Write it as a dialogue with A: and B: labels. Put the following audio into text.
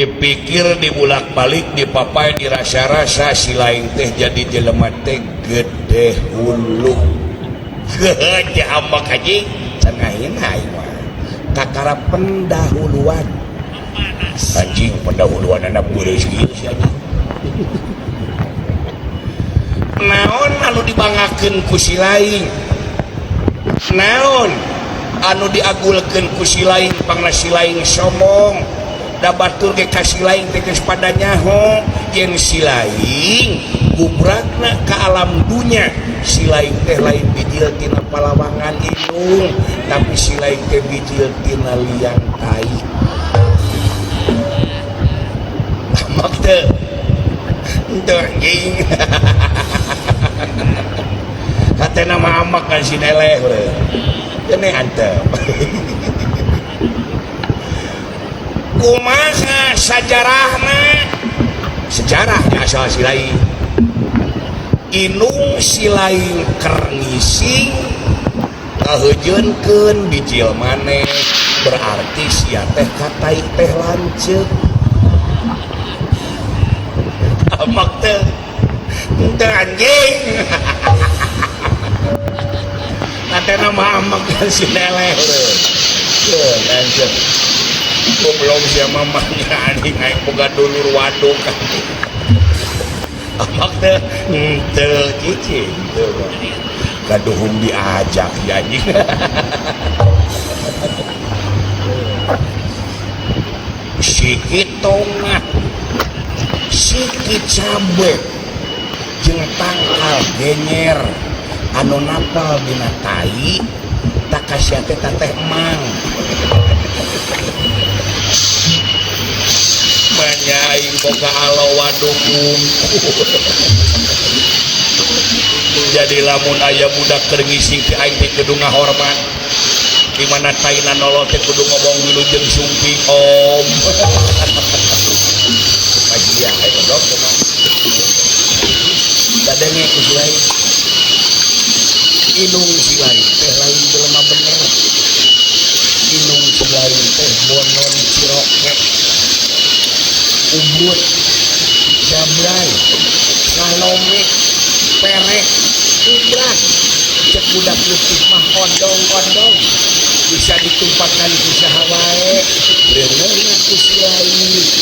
A: Dipikir dibulak-balik dipapai dirasa-rasa si lain teh jadi jelema teh gede hulu. Gede ambak anjing cenah aing mah. Kakara pendahuluan. Anjing pendahuluan anak beureus kieu si anjing. Naon anu dibanggakeun ku si lain? Naon anu diagulkeun ku si lain pangna si lain sombong? Da batur ge ka si lain teh geus pada nyaho yen si lain gubrakna ka alam dunya. Si lain teh lain bijil tina palawangan indung, tapi si lain teh bijil tina liang tai. Amak teh teu anjing. Katena mah amak kan si neleh we. Kene antep. Kumaha sajarahna? Sejarahnya asal si lain. Inung si lain keur ngising kaheujeunkeun bijil maneh, berarti sia teh katai teh lanceuk. Amak teh teu anjing. Katena mah amak kan si neleh we. Teu lanceuk. Goblok sia mamahnya anjing aing boga dulur waduk. Amak teh teu cicing teu. Gaduhung diajak ya anjing. Sikit tomat, sikit cabe, jeung tangkal genyer anu napal dina tai tak kasia teh teteh emang. Manyaing boga alo waduk wungkul. Jadi lamun aya budak keur ngising teh aing teh kudu ngahormat. Di mana taina nolol teh kudu ngomong wilujeng sumping om. Pajiah aing goblok teh mah. Dadenge ku si lain. Inung si lain teh lain jelema bener. Inung si lain teh bonon ciroke. Ubud, Jabrai, Salome, Perek, Ubrak, cek budak leutik mah odong-odong bisa ditumpahkan ku saha wae, beungeuna ku si lain.